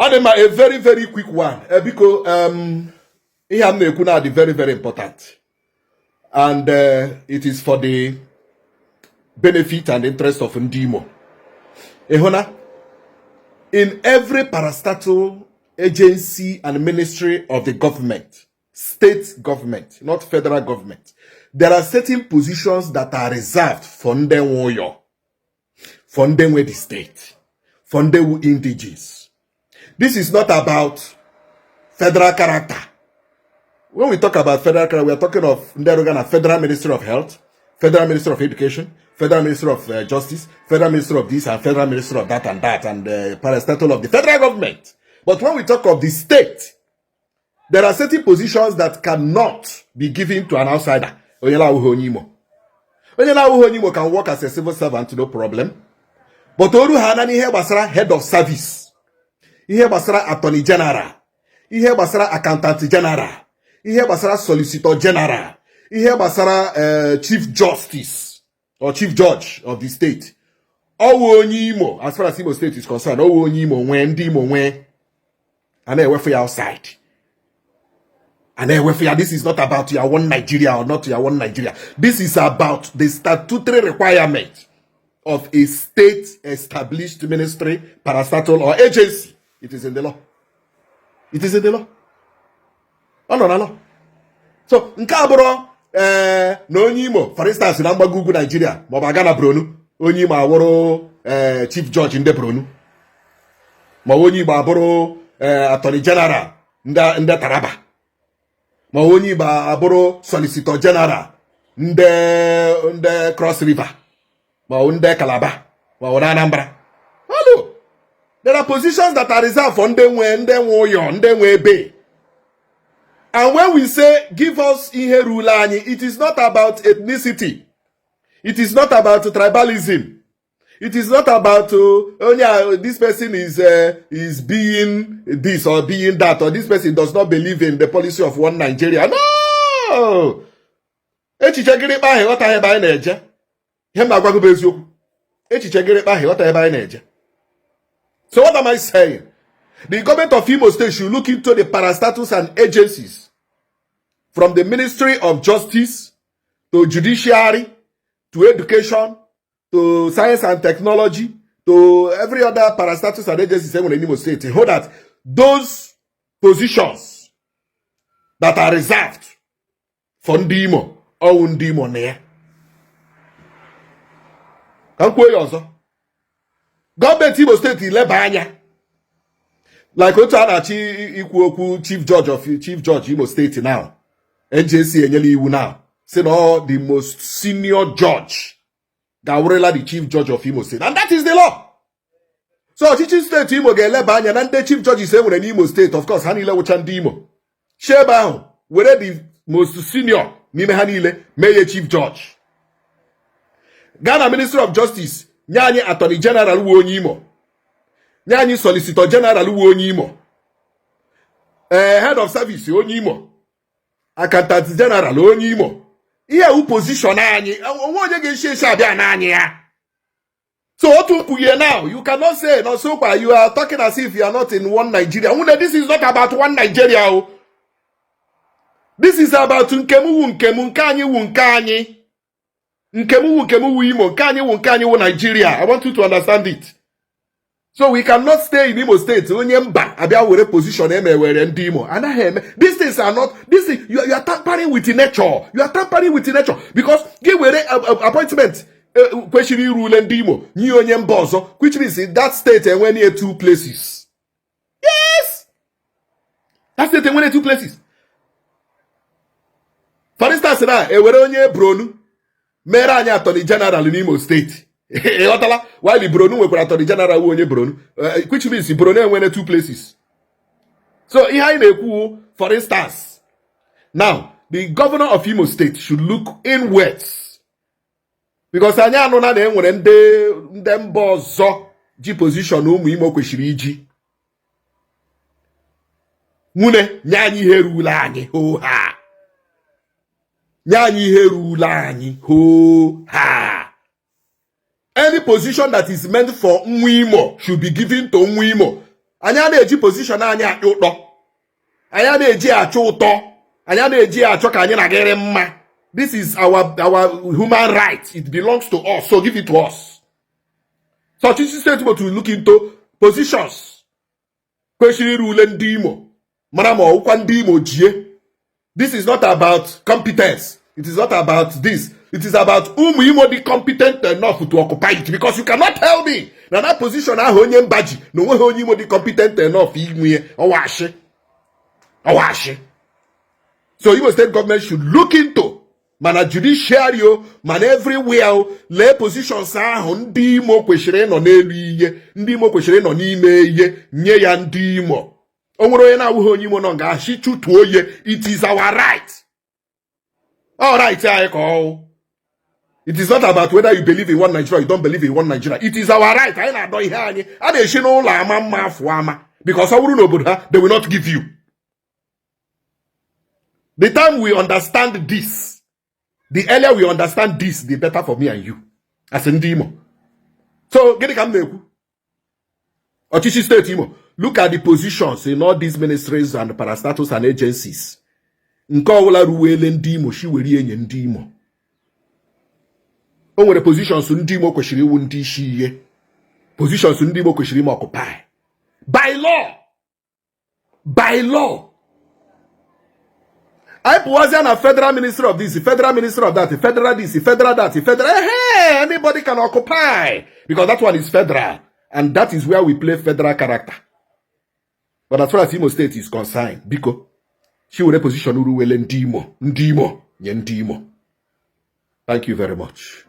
Ọ dị mma. A very, very quick one. Biko, ihe a m na-ekwu na dị very, very important, and it is for the benefit and interest of ndị Imo. Ị hụ na in every parastatal agency and ministry of the government, state government, not federal government, there are certain positions that are reserved for ndị nwe ụyọ, for ndị nwe the state, for ndị wu indigenes. This is not about federal character. When we talk about federal character, we are talking of ndị ọrụ na Federal Ministry of Health, Federal Ministry of Education, Federal Ministry of Justice, Federal Ministry of this and Federal Ministry of that and that, and parastatal of the federal government. But when we talk of the state, there are certain positions that cannot be given to an outsider. Onye na-awụghị onye Imo. Onye na-awụghị onye Imo can work as a civil servant, no problem. But oru ha na n'ihe gbasara head of service, ihe gbasara attorney general, ihe gbasara accountant general, ihe gbasara solicitor general, ihe gbasara chief justice or chief judge of the state, ọwụ onye Imo. As far as Imo State is concerned, ọwụ onye Imo nwee, ndị Imo nwee. A na-ewefu ya outside, a na-ewefu ya. This is not about your one Nigeria or not your one Nigeria. This is about the statutory requirement of a state established ministry, parastatal or agency. It is in the law. It is in the law. Ọ nọ na law. So nke a bụrụ ee na onye Imo, for instance, na mgbago ugwu Naijiria maọbụ aga na Borno, onye Imo awụrụ ee chief judge ndị Borno, ma onye Igbo abụrụ ee attorney general ndị Taraba, ma onye Igbo abụrụ solicitor general ndị Cross River, ma ọ ndị Calabar, ma ọ na Anambra. Hello, there are positions that are reserved for ndị nwe ụyọ, ndị nwe ebe. And when we say give us ihe rule anyị, it is not about ethnicity, it is not about tribalism, it is not about onye this person is being this or being that, or this person does not believe in the policy of one Nigeria. No, echiche gịrịkpa ahụ, ịghọtaghị ebe anyị na-eje. Ihe m na-agwa gị bụ eziokwu. Echiche gịrịkpa ahụ, ịghọta ebe anyị na-eje. So what am I saying? The government of Imo State should look into the parastatals and agencies, from the Ministry of Justice to Judiciary to Education to Science and Technology to every other parastatals and agencies enwere in Imo State. Hold that those positions that are reserved for ndị Imo, ọwụ ndị Imo na ya. Ka m kwuo ya ọzọ, gọọmenti Imo Steeti leba anya, like otu a na-achọ ikwu okwu chief judge Imo Steeti now. NJC enyela iwu now si na ọ the most senior judge ga-awụrịla the chief judge of Imo State, and that is the law. So ọchịchị steeti Imo ga-eleba anya na ndị chief judges e nwere n'Imo Steeti. Of course, ha niile wụcha ndị Imo. Chi ebe ahụ were the most senior n'ime ha niile mee ya chief judge. Gaa na Ministry of Justice, nye anyị attorney general wu onye Imo, nye anyị solicitor general wu onye Imo, ee, head of service onye Imo, accountant general onye Imo. Ihe ewu position anyị, onwe onye ga-eshi eshi abịa na anyị ya. So otu mkpughe now, you cannot say no. So far you are talking as if you are not in one Nigeria. Nwune, this is not about one Nigeria o. This is about nke m wu nke m, nke anyị wu nke anyị. Nke m wu nke m wu Imo, nke anyị wu nke anyị wu Nigeria. I want you to understand it. So we cannot stay in Imo State, onye mba abịa were position emewere ndị Imo. Anaghị eme. These things are not this thing, you are tampering with nature. You are tampering with nature because gị were appointment kwesịrị iru ule ndị Imo nye onye mba ọzọ, which means that state enwere two places. Yes, that state enwere two places. For instance, na ewere onye Borno mere anyị attorney general n'Imo Steeti, ịghọtala? While Borno nwekwara attorney general wu onye Borno, which means Borno enwere two places. So ihe anyị na-ekwu, for instance now, the governor of Imo State should look inwards, because anyị anụna na enwere ndị mba ọzọ ji position ụmụ Imo kwesịrị iji. Nwune, nye anyị ihe rule anyị hoo ha. Nye anyị ihe rule anyị hoo ha. Any position that is meant for nwa Imo should be given to nwa Imo. Anyị a na-eji position anyị akpa ụtọ, anyị a na-eji achọ ụtọ, anyị a na-eji achọ ka anyị na-agịrị mma. This is our human right. It belongs to us, so give it to us. So ọchịchị steeti Imo to look into positions kwesịrị iru ule ndị Imo, mara ma ọwụkwa ndị Imo jie. This is not about competence. It is not about this. It is about ụmụ Imo dị competent enough to occupy it, because you cannot tell me na that position ahụ onye mba ji na onweghị onye Imo dị competent enough inwe. Ọwaashị, ọwaashị. So Imo State government should look into, mana judiciary o, mana everywhere o, lee positions ahụ ndị Imo kwesịrị ịnọ n'elu ihe, ndị Imo kwesịrị ịnọ n'ime ihe, nye ya ndị Imo. O nwere onye na-awụghị onye Imo nọ nga ahụ, chụtuo ye. It is our right. All right anyị ka ọ. It is not about whether you believe in one Nigeria or you don't believe in one Nigeria. It is our right. Anyị na-adọ ihe anyị a na-esi n'ụlọ ama mma afụ ama, because ọ bụrụ n'obodo ha, they will not give you. The time we understand this, the earlier we understand this, the better for me and you as ndị Imo. So gịnị ka m na-ekwu? Ọchịchị steeti Imo, look at the positions in all these ministries and parastatals and agencies. Nke ọbụla ruwele ndị Imo, shi were enye ndị Imo. O nwere positions ndị Imo kwesịrị iwu ndị isi ihe, positions ndị Imo kwesịrị ime occupy by law, by law. Anyị pụwazịa na federal ministry of this, federal ministry of that, federal this, federal that, federal, hey, anybody can occupy, because that one is federal and that is where we play federal character. But as far as Imo State is concerned, biko, shi were position ruwele ndị Imo, ndị Imo nye ndị Imo. Thank you very much.